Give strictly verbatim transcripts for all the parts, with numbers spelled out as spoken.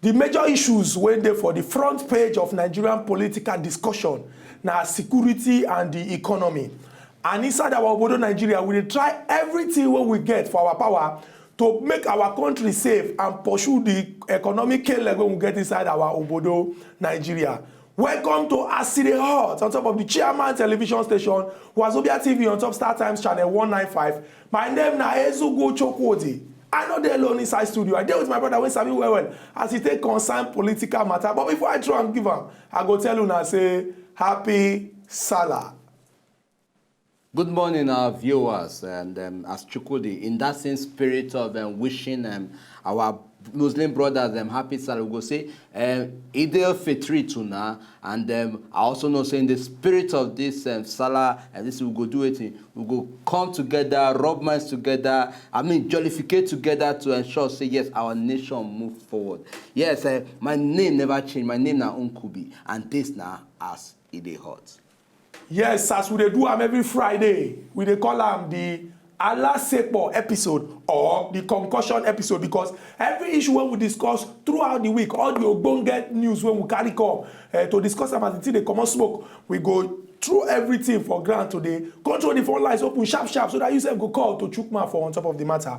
The major issues wey dey for the front page of Nigerian political discussion na security and the economy. And inside our obodo Nigeria, we dey try everything wey we get for our power to make our country safe and pursue the economic k-leg wey we get inside our obodo Nigeria. Welcome to As E Dey Hot on top of the Chairman Television Station, Wazobia T V on top Star Times Channel one nine five. My name na Ezugo Chukwudi. I no dey alone inside studio. I dey with my brother wey sabi well well as e take concern political matter. But before I throw am give am, I go tell una say happy Salah. Good morning, our viewers. And um, as Chukwudi, in that same spirit of um, wishing um, our Muslim brothers um, happy Salah, we go say um, Eid al Fitri to now. And um, I also know say in the spirit of this um, Salah, and this we go do it, we go come together, rub minds together, I mean, jollificate together to ensure say yes, our nation move forward. Yes, uh, my name never change. My name na Nkubi, and this na As E Dey Hot. Yes, as we dey do am every Friday, we dey call am the Alasepo episode or the concussion episode, because every issue wey we discuss throughout the week, all the ogbonge news wey we carry come uh, to discuss am as the thing dey comot smoke, we go throw everything for ground today. Control the phone lines open sharp sharp so that you sef go call to chook mouth for on top of the matter.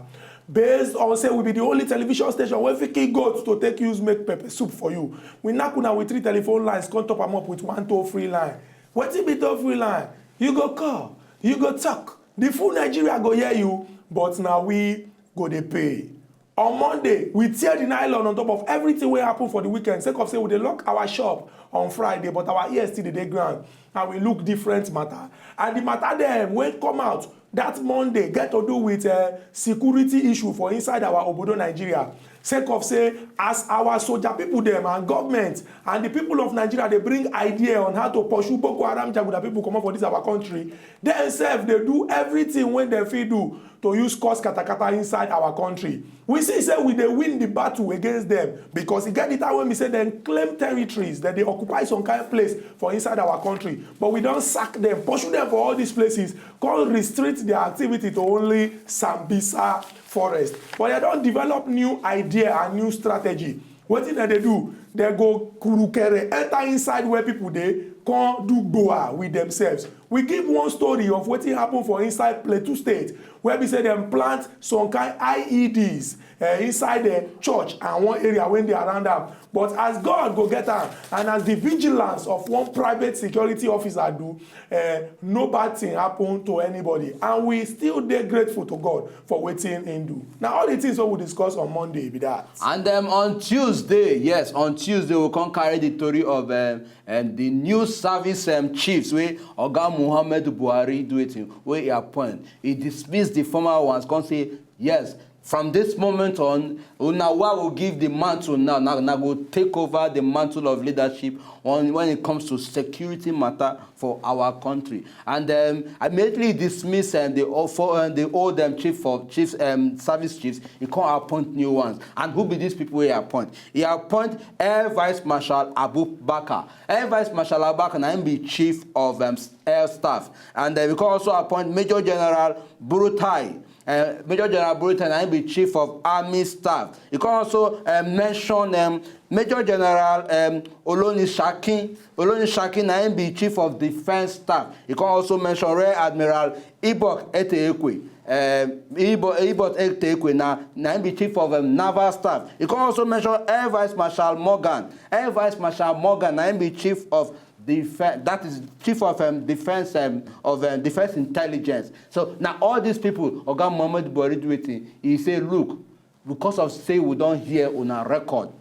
Based on say we be the only television station wey fit kill goat to take use make pepper soup for you, we knack una with three telephone lines, come top am up with one toll free line. Wetin be toll free line? You go call, you go talk, the full Nigeria go hear you, but na we go dey pay. On Monday, we tear the nylon on top of everything wey happen for the weekend sake of say we dey lock our shop on Friday, but our ears still dey dey ground and we look different matter. And the matter dem wey come out that Monday get to do with uh, security issue for inside our obodo Nigeria. Sake of say as our soldier people dem and government and the people of Nigeria dey bring idea on how to pursue Boko Haram jaguda people comot for this our country, dem sef dey do everything wey dem fit do to use cause katakata inside our country. We see say we dey win the battle against them, because e get the time when we say dem claim territories, dem dey occupy some kind of place for inside our country, but we don sack them, pursue them for all these places, come restrict their activity to only Sambisa forest. But dem don develop new idea and new strategy. Wetin dem dey do? Dem go kurukere enter inside where people dey, come do gboa with themselves. We give one story of wetin happen for inside Plateau State, where be say dem plant some kind I E Ds uh, inside the church and one area wey dey around am. But as God go get am, and as the vigilance of one private security officer do, uh, no bad thing happen to anybody, and we still dey grateful to God for wetin im do. Na all the things wey we discuss on Monday be that. And um, on Tuesday, yes, on Tuesday we come carry the tori of um, um, the new service um, chiefs wey Oga Muhammadu Buhari do wetin, wey he appoint. He dismiss the former ones, come say yes, from this moment on, una wey go give the mantle now, now, now go take over the mantle of leadership on when it comes to security matter for our country. And um, immediately dismiss um, the, o- for, um, the old um, chief of chiefs, um, service chiefs, he come appoint new ones. And who be these people he appoint? He appoint Air Vice Marshal Abubakar. Air Vice Marshal Abubakar na him be chief of um, air staff. And uh, he come also appoint Major General Burutai. Uh, Major General Burutai na him be chief of army staff. He come also uh, mention um, Major General um, Olonishakin. Olonishakin na him be chief of defense staff. He come also mention Rear Admiral Ibok Eteekwe. Um, Ibok, Ibok Eteekwe na, na him be chief of um, naval staff. He come also mention Air Vice Marshal Morgan. Air Vice Marshal Morgan na him be chief of defense, that is chief of um, defense um, of um, defense intelligence. So now all these people, Oga Muhammad Buhari do wetin, he say, look, because of say we don hear una record,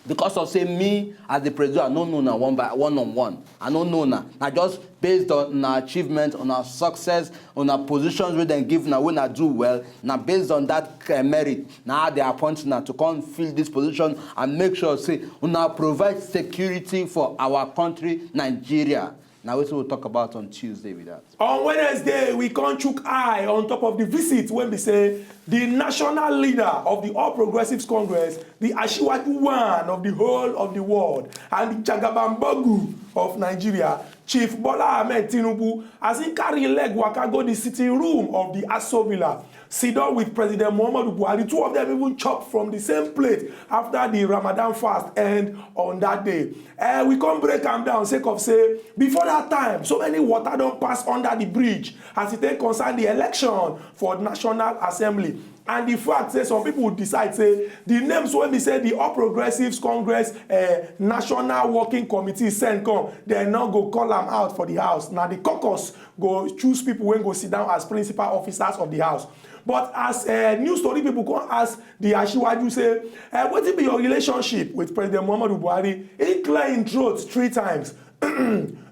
because of say me as the president, I no know una one by one on one. I no know una. Na just based on una achievement, una success, una positions wey dem give una, wey una do well. Na based on that uh, merit, na how they appoint una to come fill this position and make sure say una provide security for our country, Nigeria. Na wetin we talk about on Tuesday with that. On Wednesday, we come chook eye on top of the visit wey be say the national leader of the All Progressives Congress, the Ashiwaju one of the whole of the world, and the Jagabambogu of Nigeria, Chief Bola Ahmed Tinubu, as he carry him leg waka go the sitting room of the Aso Villa sit down with President Muhammadu Buhari. Two of them even chop from the same plate after the Ramadan fast end on that day. Eh, we come break am down sake of say before that time, so many water don pass under the bridge as e take concern the election for National Assembly. And the fact say some people decide say the names wey be say the All Progressives Congress eh, National Working Committee send come, dem no go call am out for the house. Na the caucus go choose people wey go sit down as principal officers of the house. But as eh, news tori people come ask the Asiwaju say, eh, wetin be your relationship with President Muhammadu Buhari? He clear im throat three times. He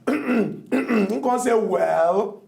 come say, well,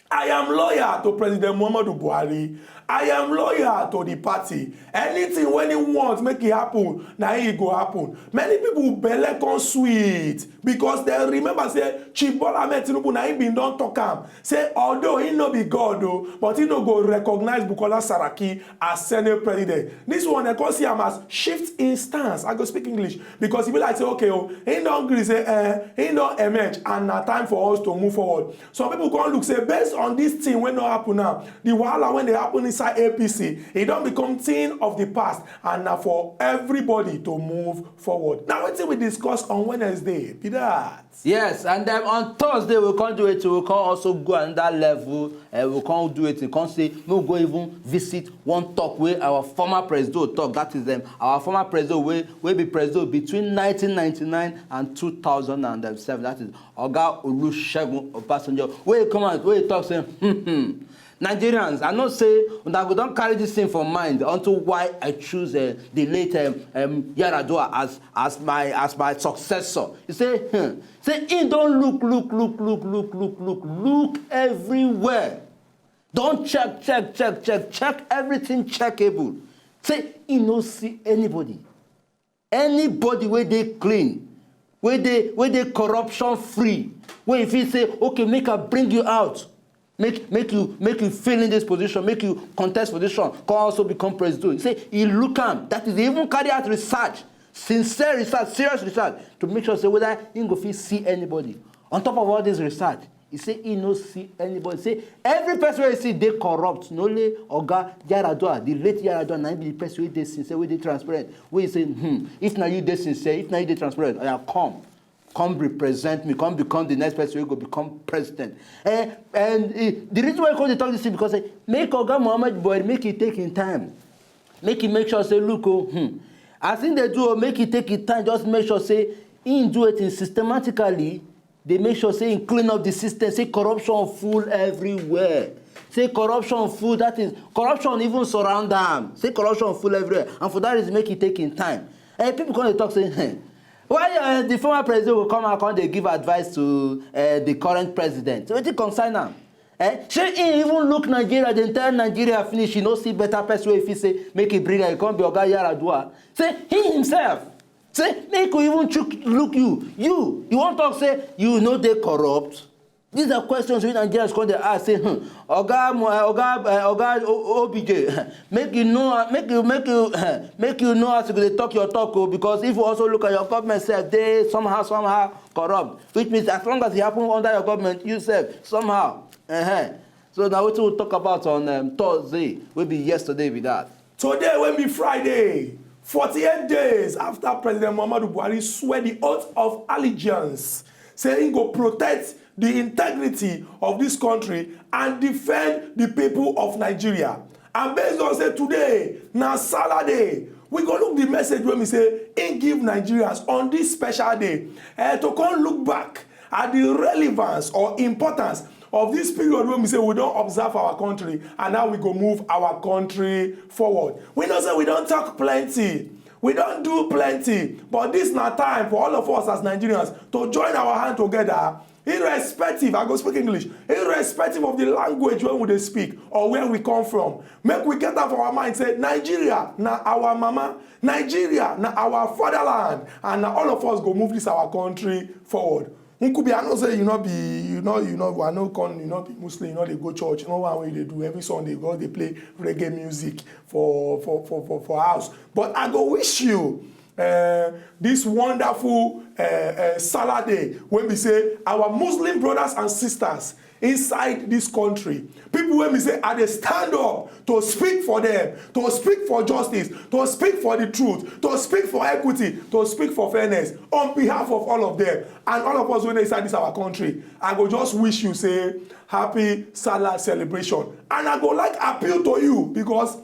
I am loyal to President Muhammadu Buhari. I am loyal to the party. Anything wey he want make e happen, na im e go happen. Many people belle come sweet because dem remember say Chief Bola Ahmed Tinubu na im bin don talk am say although he no be God o, but he no go recognize Bukola Saraki as Senate president. This one dem come see am as shift in stance. I go speak English because e be like say okay o, he don gree say eh, he don emerge and na time for us to move forward. Some people come look say based on this thing wey no happen now, the wahala wey dey happen inside A P C, e don become thing of the past and na for everybody to move forward. Na wetin we discuss on Wednesday be that. Yes, and then on Thursday we come do it. We come also go another level. Uh, we come do it. We come say no go even visit one talk wey our former president talk. That is them. Our former president wey wey be president between nineteen ninety-nine and two thousand and seven. That is Oga Olusegun Obasanjo. Wey come out wey talk say, hmm, hmm, Nigerians, I know say una go don carry this thing for mind unto why I choose uh, the late um, um, Yar'Adua as as my as my successor. He say, hmm, say he don look look look look look look look look everywhere. Don check check check check check everything checkable. Say he no see anybody. Anybody wey dey clean, wey dey wey dey corruption free, wey you fit say okay make I bring you out, make make you make you fill in this position, make you contest position, come also become president. He say he look am, that is he even carry out research, sincere research, serious research to make sure say whether he go fit see anybody. On top of all this research, he say he no see anybody. Say every person wey he see dey corrupt. Na only Oga Yar'Adua, the late Yar'Adua, na him be the person wey dey sincere, wey dey transparent. Wey he say, hmm, if na you dey sincere, if na you dey transparent, oya come, come represent me, come become the next person wey go become president. Eh, and eh, the reason why I come dey talk this thing because say make Oga Muhammad Buhari make he take him time, make he make sure say look o, hmm, as him dey do o, make he take him time, just make sure say him do it systematically. Dey make sure say him clean up the system, say corruption full everywhere, say corruption full, that is corruption even surround am, say corruption full everywhere, and for that reason make he take him time. And people come dey talk say, hey, why uh, the former president go come out come dey give advice to uh, the current president? So wetin concern am? Eh? Shey he even look Nigeria, the entire Nigeria finish, he no see better person wey fit say make he bring am, he come be Oga Yar'Adua. Say he himself, say make we even chook look you. You you wan talk say you no dey corrupt? These are questions wey Nigerians come dey ask say, hmm, Oga Mo- eh, Oga eh, Oga O- O B J, make you know make you make you make you know as you go dey talk your talk o, because if you also look at your government sef dey somehow somehow corrupt, which means as long as e happen under your government you sef somehow. Uh-huh. So na wetin we talk about on um, Thursday wey be yesterday be that. Today wey be Friday, forty-eight days after President Muhammadu Buhari swear the oath of allegiance, say he go protect the integrity of this country and defend the people of Nigeria. And based on say today na Salah day, we go look the message wey be say he give Nigerians on this special day eh, to come look back at the relevance or importance of this period wey be say we don observe for our country and how we go move our country forward. We know say we don talk plenty, we don do plenty, but this na time for all of us as Nigerians to join our hand together, irrespective, I go speak English, irrespective of the language wey we dey speak or where we come from. Make we get am for our mind say Nigeria na our mama, Nigeria na our fatherland, and na all of us go move this our country forward. Nkubi, I know say you no be, you know, you know, I know con, you no be Muslim, you no dey go church, you know one way you dey do every Sunday, God dey play reggae music for for for for, for house. But I go wish you uh, this wonderful uh, uh, Salah day when we say our Muslim brothers and sisters inside this country, people wey be say I dey stand up to speak for them, to speak for justice, to speak for the truth, to speak for equity, to speak for fairness on behalf of all of them and all of us wey dey inside this our country. I go just wish you say happy Salah celebration, and I go like appeal to you because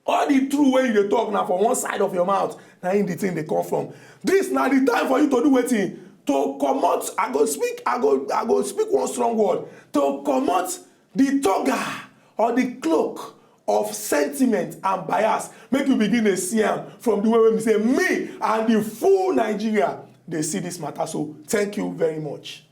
all the true wey you dey talk na for one side of your mouth, na im the thing dey come from. This na the time for you to do wetin? To comot. I go speak, I go, I go speak one strong word to comot the toga or the cloak of sentiment and bias. Make you begin dey see am from the way wey be say me and the full Nigeria dey see this matter. So thank you very much.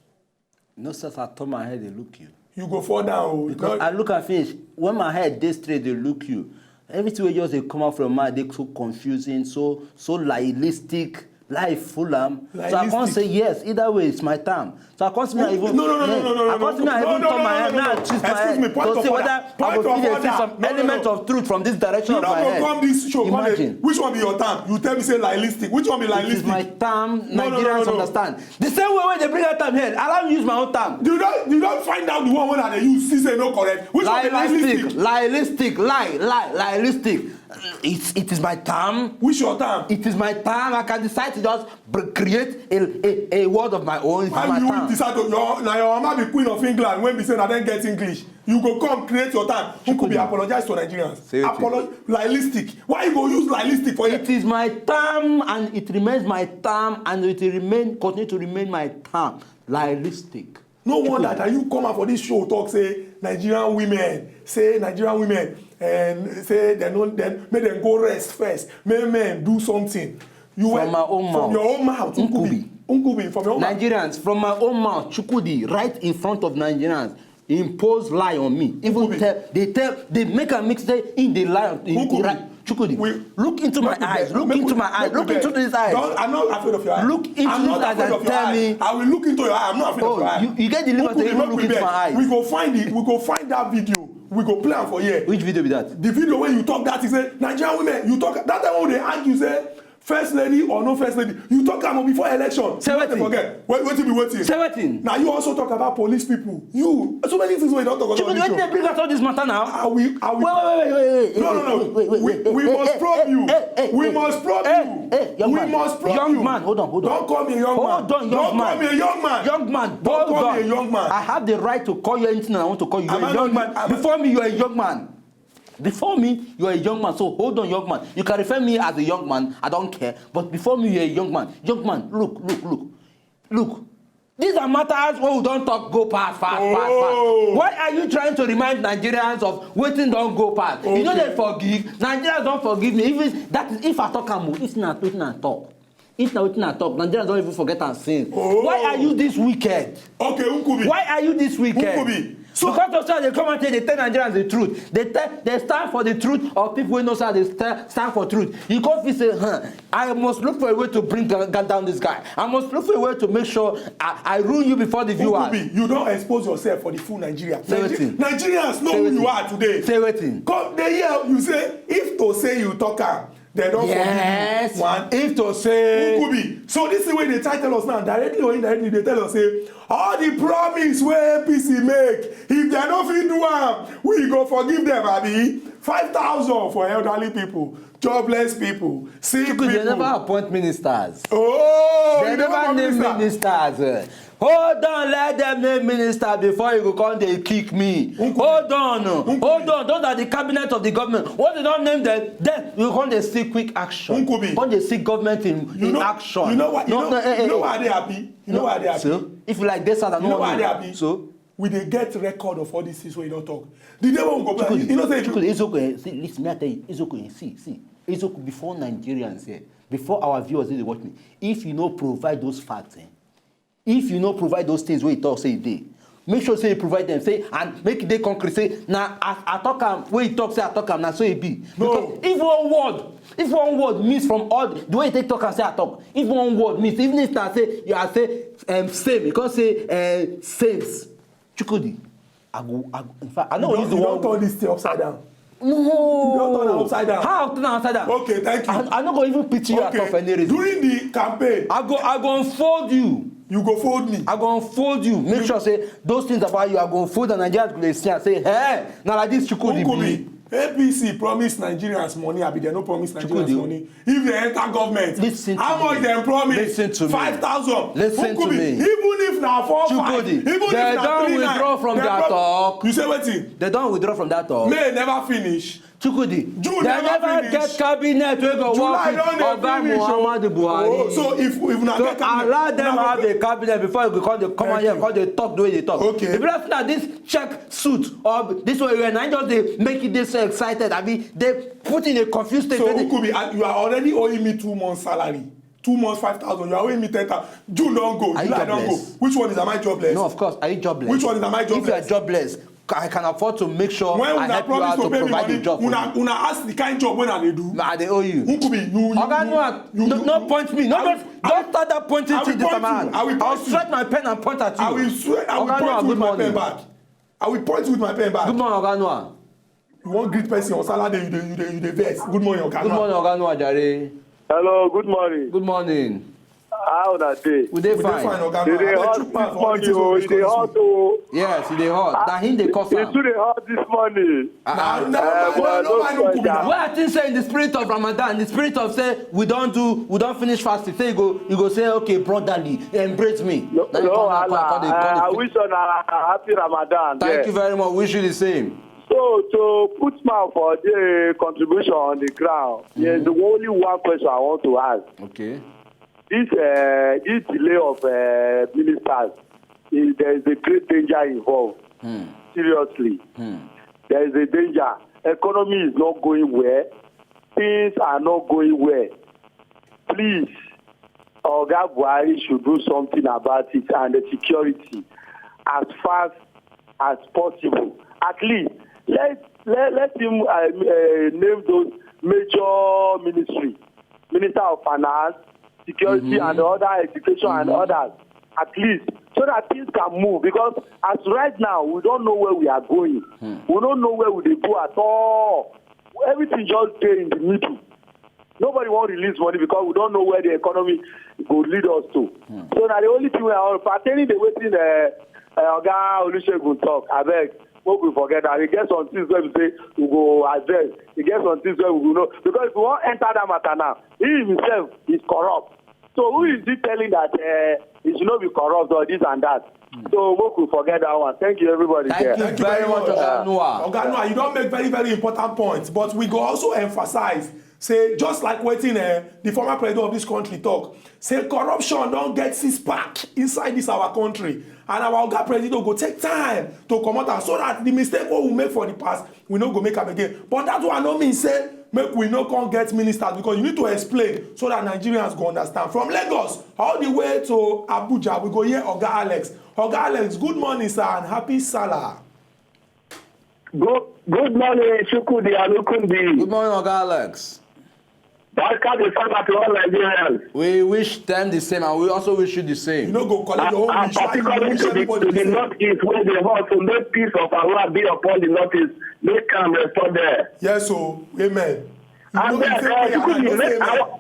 No, sir, I turn my head, they look you. You go fall down o. Because I look and finish. When my head dey straight, they look you. Everything wey just dey come out from my dey so confusing, so so nihilistic, life full am. So I can't say yes. Either way, it's my time. So I can't see me even. No, no, no, no, no, no, no, I can't see me even turn my head now. Choose my head to see whether I go feel dey see some element of truth from this direction of my head. Imagine. Which one be your time? You tell me say nihilistic. Which one be nihilistic? It is my time. Nigerians understand. The same way wey dey bring that time here, allow me use my own time. You don you don find out the one wey I dey use, see say no correct. Which one be nihilistic? Nihilistic, lie, lie, lie, nihilistic. It, it is my time. Which your time? It is my time. I can decide to just br- create a, a, a world of my own. It's my time. Why you decide to? Your, na your mama be queen of England when be say na dem get English. You go come create your time. Chukwudi, apologize to Nigerians. Say it. Apolo- nihilistic. Why you go use nihilistic for it? It is my time and it remains my time and it will remain continue to remain my time. Nihilistic. No wonder that you come out for this show talk say Nigerian women, say Nigerian women, and say they no, then make them go rest first. Make men do something. You from were, my own from mouth. Your own mouth, Nkubi. Nkubi, from your own mouth. Nigerians, from my own mouth, Chukwudi, right in front of Nigerians, impose lie on me. Even tell, they tell, they make a mistake in the lie. In, in, Chukwudi, look into my eyes. Look into my eyes. Look into these eyes. I'm not afraid of your eyes. Look into these eyes and tell me. I will look into your eye. I'm not afraid of your eye. You, you get the liver to even look into my eyes. We go find it. We go find that video. We go play am for here. Which video be that? The video where you talk that is say Nigerian women. You talk that time when they argue say first lady or no first lady, you talk am before election. Say wetin? Forget. Wait, wetin be wetin? Say wetin? Now you also talk about police people. You so many things wey you don talk about. Wetin dey bring out all this matter now? Are we? Are we? Wait, wait, wait, wait, wait. No, no, no. Wait, wait, wait, wait, we must probe you. We must probe you. We must probe you. Young man, hold on, hold on. Don't call me a young man. Hold on, young man. Don't call me a young man. Young man, don't call me a young man. I have the right to call you anything I want to call you. You're a young man. Before me, you're a young man. Before me, you are a young man, so hold on, young man. You can refer me as a young man, I don't care. But before me, you are a young man. Young man, look, look, look, look. These are matters wey we don talk go pass, pass, pass, pass. Why are you trying to remind Nigerians of wetin don go pass? You no dey forgive. Nigerians don forgive me. Even that is if I talk am o, if na wetin I talk. If na wetin I talk, Nigerians don even forget am since. Why are you this wicked? Okay, Nkubi. Why are you this wicked? Nkubi. So because of say they come out here, they tell Nigerians the truth. They tell, they stand for the truth of people wey know say they stand, stand for truth. You come feel say, huh, I must look for a way to bring down, down this guy. I must look for a way to make sure I, I ruin you before the viewers. Nkubi, you don expose yourself for the full Nigeria. Say wetin? Nigerians know who you are today. Say wetin? Come dey hear you say if to say you talk am, they don't forgive you. Yes. One. If to say Nkubi. So this is where they try tell us now, directly or indirectly, they tell us say all the promise wey A P C make, if they no fit do am, we go forgive them, abi? Five thousand for elderly people, jobless people, sick people. They never appoint ministers. Oh, they never name ministers. Hold on, let them name minister before you go come dey kick me. Hold on, hold on. Those are the cabinet of the government. Once you don name them, then you come dey see quick action. Come dey see government in, in action. You know what? You know why they happy? You know why they happy? So if you like this, I don't know why they happy. So we dey get record of all these things wey you don talk. The day wey we go back, you know say Chukwudi, it's okay. See, listen, me I tell you, it's okay. See, see, it's okay. Before Nigerians here, before our viewers dey watch me, if you no provide those facts, eh, if you no provide those things wey you talk say you dey, make sure say you provide them. Say and make e dey concrete. Say na as I talk am, wey you talk say I talk am, na so e be. Because if one word, if one word miss from all the way you take talk am say I talk, if one word miss, even if na say you are say um, same, you come say uh, sames, Chukwudi, I go, I go, in fact, I no go use the word. You don turn this thing upside down. No. You don turn am upside down. How I turn am upside down? Okay, thank you. I, I no go even pity you at all for any reason. During the campaign, I go, I go unfold you. You go fold me. I go unfold you. Make sure say those things about you, I go unfold, and Nigerians go dey see and say, "Hey, na like this Chukwudi be." Apc promise Nigerians money, abi dem no promise Nigerians money? If dem enter government, listen to me. How much dem promise? Listen to me. Five thousand. Listen to me. Even if na four five, even if na three nine, dem don withdraw from their talk. You say wetin? Dem don withdraw from that talk. May never finish. Chukwudi, June never finish. Dem never get cabinet wey go work with Oga Muhammadu Buhari. Oh, so if, if una get cabinet, allow them have a cabinet before you go come dey come out here, come dey talk the way they talk. Okay. If you don't, this check suit or this way, you na just dey make it dey so excited. I mean, dey put in a confused state. So who could be? You are already owing me two months' salary. Two months, five thousand. You are owing me ten thousand. June don go. July don go. Which one is, am I jobless? No, of course. Are you jobless? Which one is, am I jobless? If you are jobless, I can afford to make sure I help you out to provide a job for you. When una promise to pay me money, una ask the kind job wey I dey do. I dey owe you. Who could be? You, you, Oga Noah, no point me. No, don't start that pointing thing this time around. I will stretch my pen and point at you. I will swear, I will point with my pen back. I will point with my pen back. Good morning, Oga Noah. You wan greet person on Saturday, you dey, you dey, you dey vex. Good morning, Oga Noah. Good morning, Oga Noah, jare. Hello, good morning. Good morning. How una dey? We dey fine. We dey fine, Oga Noah. E dey hot this morning o, e dey hot o. Yes, e dey hot. Na him dey cause am. E too dey hot this morning. Ah, ah. Well, I think say in the spirit of Ramadan, in the spirit of say we don do, we don finish fasting, say you go, you go say, "Okay, brotherly, embrace me." No, no, Allah, I wish una a happy Ramadan. Thank you very much. Wish you the same. So, to put mouth for the contribution on the ground, yes, the only one question I want to ask. Okay. This, uh, this delay of, uh, ministers, eh, there is a great danger involved. Seriously. There is a danger. Economy is not going well. Things are not going well. Please, Oga Buhari should do something about it and the security as fast as possible. At least, let, let, let him, uh, uh, name those major ministry, Minister of Finance, Security, and other, Education and others, at least, so that things can move. Because as right now, we don't know where we are going. We don't know where we dey go at all. Everything just dey in the middle. Nobody wan release money because we don't know where the economy go lead us to. So na the only thing wey I want, pertaining the wetin, uh, uh, Oga Olusegun talk, abeg, make we forget that. E get some things wey we say we go address. E get some things wey we go know. Because if we wan enter that matter now, he himself is corrupt. So who is he telling that, uh, he should not be corrupt or this and that? So make we forget that one. Thank you, everybody. Thank you very much, Oga Noah. Oga Noah, you don make very, very important points, but we go also emphasize say, just like wetin, eh, the former president of this country talk, say corruption don get six pack inside this our country, and our Oga President go take time to comot am, so that the mistake wey we make for the past, we no go make am again. But that one no mean say make we no come get ministers, because you need to explain so that Nigerians go understand. From Lagos all the way to Abuja, we go hear Oga Alex. Oga Alex, good morning, sir, and happy Salah. Good, good morning, Chukwudi Alukundi. Good morning, Oga Alex. Barka de Salah to all Nigerians. We wish them the same, and we also wish you the same. You no go collect your own wish. Particularly to the, to the Northeast, where they want to make peace of Allah be upon the Northeast, make calm restore there. Yes, so, amen. And then, uh, Chukwudi, I wa-,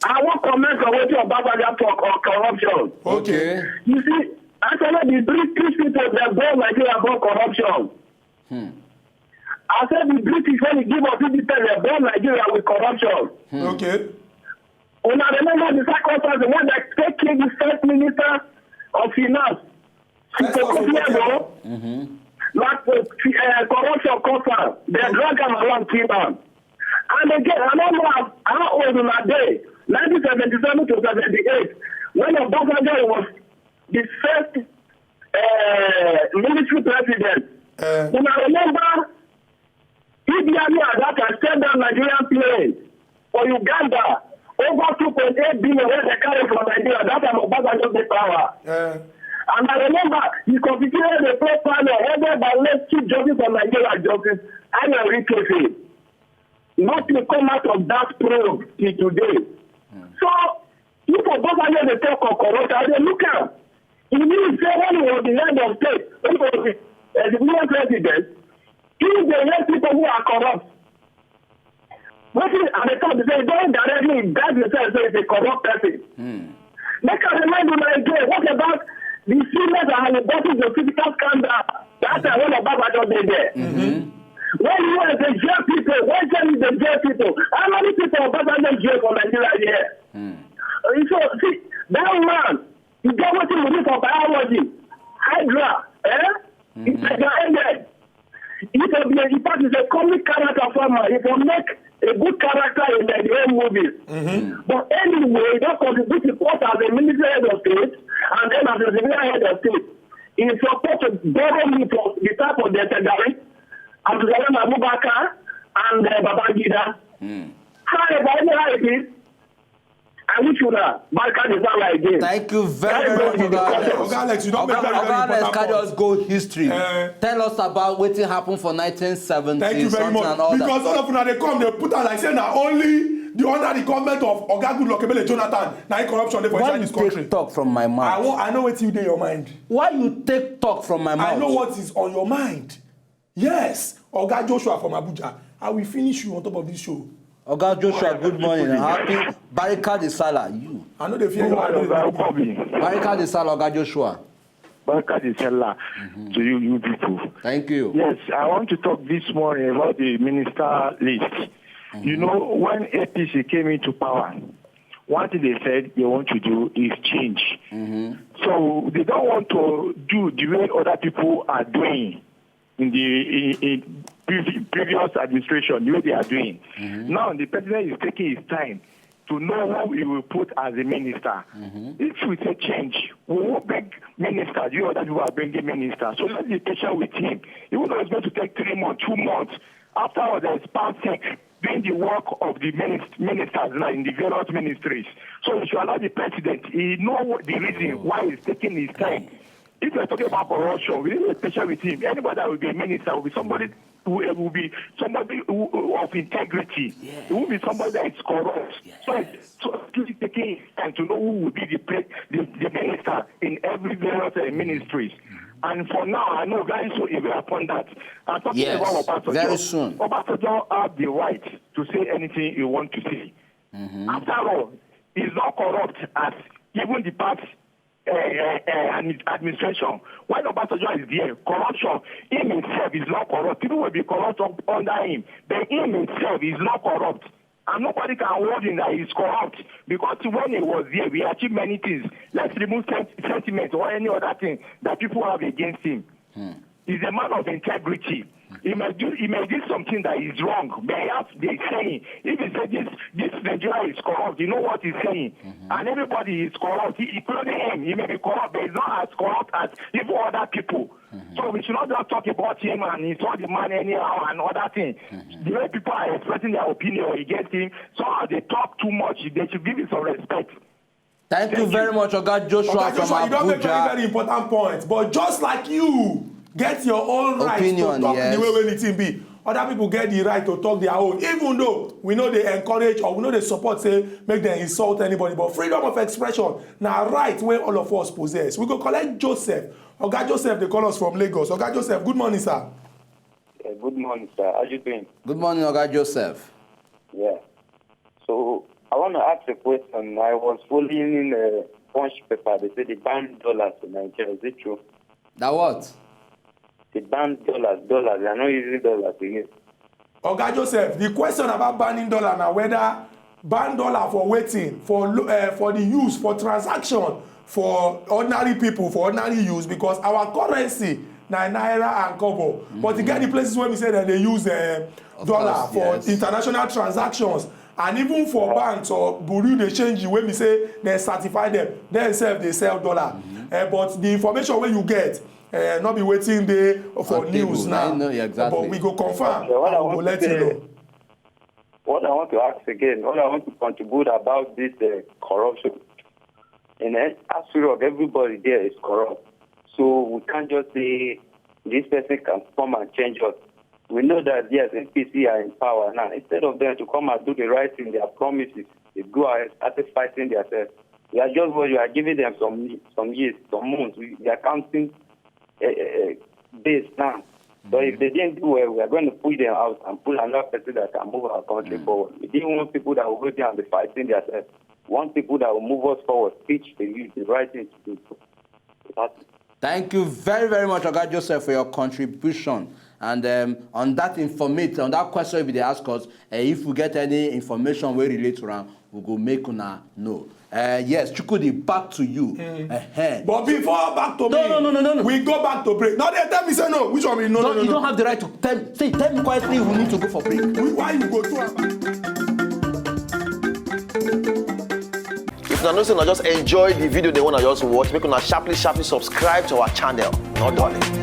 I wan comment on wetin Obasanjo talk on corruption. Okay. You see, actually, the British people, they born Nigeria about corruption. I said the British, when they give us independence, they born Nigeria with corruption. Okay. Una remember the circumstances when they take in the first minister of finance, Sir Kofi Addo? Like, uh, corruption cause am. They drag am along, kill am. And again, I don't know how, how old una dey, nineteen seventy-seven to seventy-eight, when Obasanjo was the first, uh, military president. Una remember Idi Amin at that time send down Nigerian plane for Uganda, over two point eight billion wey they carry from Nigeria. That time Obasanjo dey power. And I remember the constitution dey play final, headed by late Chief Justice of Nigeria, Justice Ayo Rikefe. Nothing come out of that probe till today. So, if Obasanjo dey talk of corruption, I dey look am. He mean say when he was the head of state, when he was the, uh, the U N president, he dey help people who are corrupt. Wetin I dey talk be say, he don directly indict himself say he's a corrupt person. Make I remind una again, what about the serious and the bottle of physical scandal? That time when Obasanjo dey there. When U S dey jail people, when Germany dey jail people, how many people Obasanjo jail for Nigeria here? So, see, that man, he get wetin we need for biology, hydra, eh? It's like an ended. He for be, in fact, he's a comic character former. He for make a good character in the own movies. But anyway, he don contribute to court as a military head of state and then as a civilian head of state. He support to borrow me for the type of the Shagari, Abdulsalam Abubakar, and uh, Babangida. However, anyhow it is, I wish una Barika dey sound like again. Thank you very, very much, Oga Alex. Oga Alex, you don make very, very important point. Oga Alex carry us go history. Eh. Tell us about wetin happen for nineteen seventy, something and all that. Thank you very much. Because all of una dey come, dey put am like say na only the under the government of Oga Goodluck Ebele Jonathan na him corruption dey for inside this country. Why you take talk from my mouth? I wan, I know wetin dey your mind. Why you take talk from my mouth? I know what is on your mind. Yes, Oga Joshua from Abuja, I will finish you on top of this show. Oga Joshua, good morning. Happy Barika de Sallah. You. I know they fear you. Barika de Sallah, Oga Joshua. Barika de Sallah to you, you people. Thank you. Yes, I want to talk this morning about the minister list. You know, when A P C came into power, one thing they said they want to do is change. So they don't want to do the way other people are doing in the in, in previ- previous administration, the way they are doing. Now the president is taking his time to know who he will put as a minister. If we say change, we will bring ministers. You other people are bringing ministers. So let's be patient with him. Even though it's going to take three months, two months, after all, there is past six doing the work of the minis- ministers now in the various ministries. So we should allow the president. He know what the reason why he's taking his time. If you're talking about corruption, we need to be patient with him. Anybody that will be a minister will be somebody who will be somebody who, who of integrity. He will be somebody that is corrupt. So, so please taking his time to know who will be the, pre- the, the minister in every various uh, ministries. And for now, I know very soon he will upon that. I'm talking about Obasanjo. Very soon. Obasanjo have the right to say anything you want to say. After all, he's not corrupt as even the past uh, uh, uh, admi- administration. When Obasanjo is there, corruption, him himself is not corrupt. People will be corrupt up under him, but him himself is not corrupt. And nobody can hold him that he's corrupt because when he was there, we achieved many things. Let's remove sent- sentiment or any other thing that people have against him. He's a man of integrity. He may do he may do something that is wrong, but he has the saying. If he said this this Nigeria is corrupt, you know what he's saying. And everybody is corrupt, he- including him. He may be corrupt, but he's not as corrupt as even other people. So we should not just talk about him and insult the man anyhow and other thing. The way people are expressing their opinion against him, some of they talk too much. They should give him some respect. Thank you very much, Oga Joshua from Abuja. Oga Joshua, you don make very, very important points. But just like you get your own right to talk the way wey the thing be, other people get the right to talk their own. Even though we no dey encourage or we no dey support say make dem insult anybody, but freedom of expression na right wey all of us possess. We go collect Joseph. Oga Joseph dey call us from Lagos. Oga Joseph, good morning, sir. Uh, good morning, sir. How you doing? Good morning, Oga Joseph. Yeah. So I want to ask a question. I was following a Punch paper. They say they ban dollars in Nigeria. Is it true? That what? They ban dollars, dollars. They are not using dollars again. Oga Joseph, the question about banning dollar na whether ban dollar for wetin, for lo- uh, for the use for transaction for ordinary people, for ordinary use, because our currency na naira and kobo, but e get the places wey be say dem dey use uh, dollar course, for yes. International transactions, and even for banks or bureau de change wey be say dem certify dem, dem sef dey sell dollar. Uh, but the information wey you get uh, no be wetin dey for On news table, now, I know, yeah, exactly. But we go confirm Yeah, what I and we go want let to you say- know. What I want to ask again, what I want to contribute about this uh, corruption, in Aso Rock, everybody there is corrupt. So we can't just say this person can come and change us. We know that yes, A P C are in power now. Instead of them to come and do the right thing, their promises, they go out started fighting themselves. We are just what you are giving them some some years, some months. We, we are counting uh, uh, days now. So if they didn't do well, we are going to push them out and pull another person that can move our country forward. We didn't want people that will go there and be fighting themselves. want people that will move us forward, teach the youth the right thing to do. That's Thank you very, very much, Oga Joseph, for your contribution. And um, on that informate, on that question, if they ask us, uh, if we get any information we relate to am, we go make una know. Uh, yes, Chukwudi, back to you. Uh-huh. But before back to No, me, no, no, no, no, no. We go back to break. No, they tell me say no. Which one we no, no, Don't- no, you no. Don't have the right to tell me. Say, tell me quietly. We need to go for break. We- Why you go to? If una know say una just enjoy the video, they wanna just watch, make una sharply, sharply subscribe to our channel. No darling.